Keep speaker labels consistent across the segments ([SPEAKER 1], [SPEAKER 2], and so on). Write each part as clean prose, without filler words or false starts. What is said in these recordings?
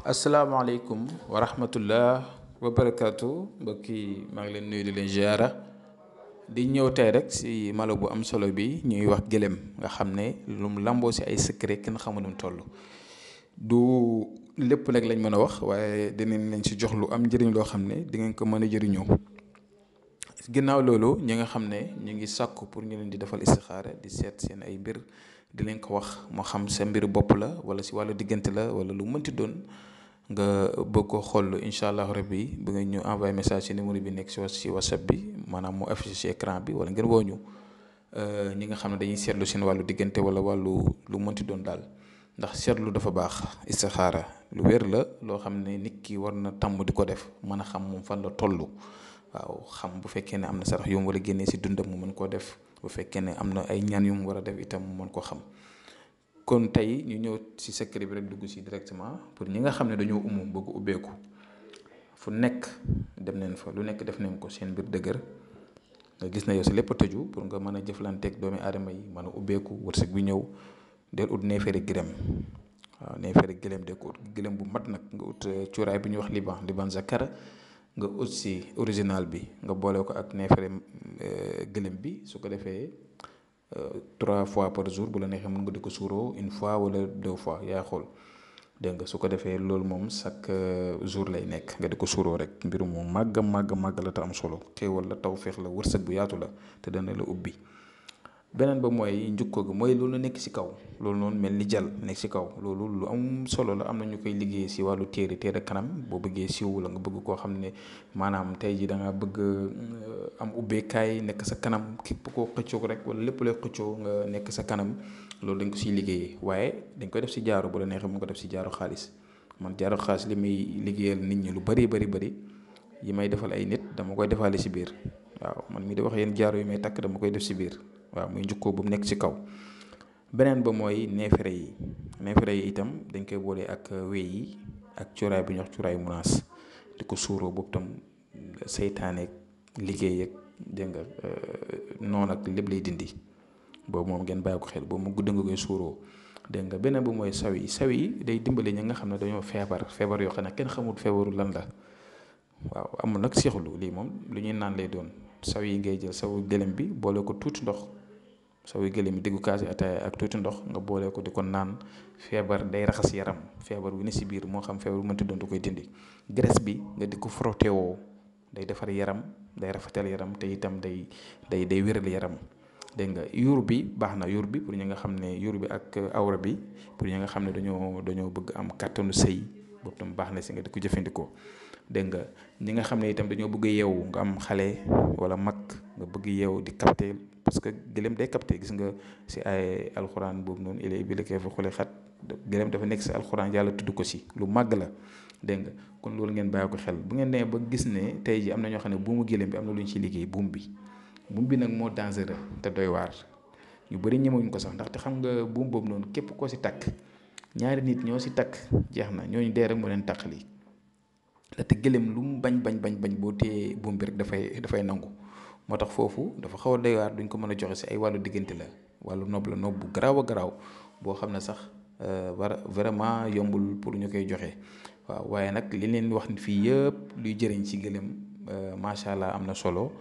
[SPEAKER 1] asalaamaaleykum wa rahmatullah wa barakaatu mbokk yi maa ngi leen nuyu di leen ziara di ñëw tey rek si malo bu am solo bi ñuy wax gëlëm nga xam ne lu mu lamboo si ay secret kenn xamu nu mu toll. du lépp nag lañ mën a wax waaye dinañ leen si jox lu am njëriñ loo xam ne di ngeen ko mën a jëriñoo. ginnaaw loolu ñi nga xam ne ñu ngi sàkku pour ñu leen di defal istixaara di seet seen ay mbir di leen ko wax moo xam sa mbiru bopp la wala si wàllu diggante la wala lu mënti doon nga bëgg ko xool incha allah rabbi ba nga ñu envoyé message ci numéro bi nekk si whatsapp bi maanaam mu affiché ci écran bi wala ngeen woo ñu ñi nga xam ne dañuy seetlu seen wàllu diggante wala wàllu lu mënti doon daal ndax seetlu dafa baax istixaara lu wér la loo xam ne nit ki war na tàmm di ko def mën a xam moom fan la toll. waaw xam bu fekkee ne am na sarax yu mu war a génnee si dundam mu mën koo def bu fekkee ne am na ay ñaan yu mu war a def itam mu mën koo xam kon tey ñu ñëw si secret bi rek dugg si directement pour ñi nga xam ne dañoo bëgg ubbeeku fu nekk dem neen fa lu nekk def nañ ko seen mbir dëgër nga gis na yow si lépp a tëju pour nga mën a jëflanteeg doomi aadama yi mën a ubbeeku wërsëg bi ñëw del ut neefere gërëm waaw neefere gëlëm de ko ut gëlëm bu mat nag nga ut cuuraay bi ñuy wax liban zakara nga ut si original bi nga boole ko ak neefere gëlëm bi su ko defee 3 fois par jour bu la neexee mën nga di ko suuroo une fois wala 2 fois yaa xool dégg nga su ko defee loolu moom chaque jour lay nekk nga di ko suuroo rek mbiru moom màgg la te am solo xéewal la taw feex la wërsëg bu yaatu la te dana la ubbi. beneen ba mooy njukkoo gi mooy loolu nekk si kaw loolu noonu mel ni jal nekk si kaw loolu lu am solo la am na ñu koy liggéey si wàllu téere kanam boo bëggee siiw la nga bëgg koo xam ne maanaam tey ji da nga bëgg am ubbeekaay nekk sa kanam képp koo xëccoo rek wala lépp lay xëccoo nga nekk sa kanam loolu dañ ko siy liggéeyee waaye dañ koy def si jaaro bu la neexee mu ko def si jaaro xaalis man jaaro xaalis li muy liggéeyal nit ñi lu bari yi may defal ay nit dama koy defaale si biir waaw man mii di wax yéen jaaro yi may takk dama koy def si biir waaw muy njukkoo bu mu nekk ci kaw. beneen ba mooy neefere yi itam dañ koy boole ak wéy yi ak cuuraay bu ñuy wax cuuraay munaas di ko suuroo boobu tam seytaane liggéey ak dégg nga noonu ak lépp lay dindi boobu moom ngeen bàyyi ko xel boobu mu gudd nga koy suuroo dégg nga beneen ba mooy saw yi day dimbali ñi nga xam ne dañoo feebar yoo xam ne kenn xamul feebaru lan la waaw amul nag seexlu lii moom lu ñuy naan lay doon saw yi ngay jël sawu gëlëm bi boole ko tuuti ndox. saw gëlëm yi diggu kaasi ataaya ak tuuti ndox nga boole ko di ko naan feebar day raxas yaram feebar bu ne si biir moo xam feebar bu mënti doon da koy dindi graisse bi nga di ko frotté woo day defar yaram day rafetal yaram te itam day wéral yaram dégg nga yuur bi baax na yuur bi pour ñi nga xam ne yuur bi ak awra bi pour ñi nga xam ne dañoo bëgg am kàttanu sëy boobu tam baax na si nga di ko jëfandikoo dégg nga ñi nga xam ne itam dañoo bëgg yeewu nga am xale wala mag nga bëgg yeewu di capter parce que gëlëm day capter gis nga si ay alxuraan boobu noonu ilay bi la koy fa xule xat gëlëm dafa nekk si alxuraan yàlla tudd ko si lu màgg la dégg nga kon loolu ngeen bàyyi ko xel bu ngeen nee ba gis ne tey ji am na ñoo xam ne buumu gëlëm bi am na lu ñu ciy liggéey buum bi nag moo dangereux te doy waar ñu bëri ñemewuñ ko sax ndaxte xam nga buum boobu noonu képp koo si takk ñaari nit ñoo si takk jeex na ñooñu dee rek moo leen tàqali te gëlëm lu mu bañ boo téye buum bi rek dafay nangu moo tax foofu dafa xaw a doy waar duñ ko mën a joxe si ay wàllu diggante la wàllu nopp bu garaaw a garaaw boo xam ne sax vraiment yombul pour ñu koy joxe waaw waaye nag li leen wax fii yëpp luy jëriñ ci gëlëm macha allah am na solo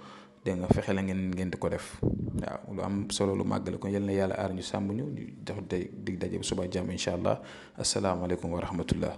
[SPEAKER 1] dégg nga fexe la ngeen di ko def waaw lu am solo lu màgg la kon yal na yàlla aar ñu sàmm ñu jox dig daje bu suba jàmm incha allah asalaamaaleykum wa rahmatullah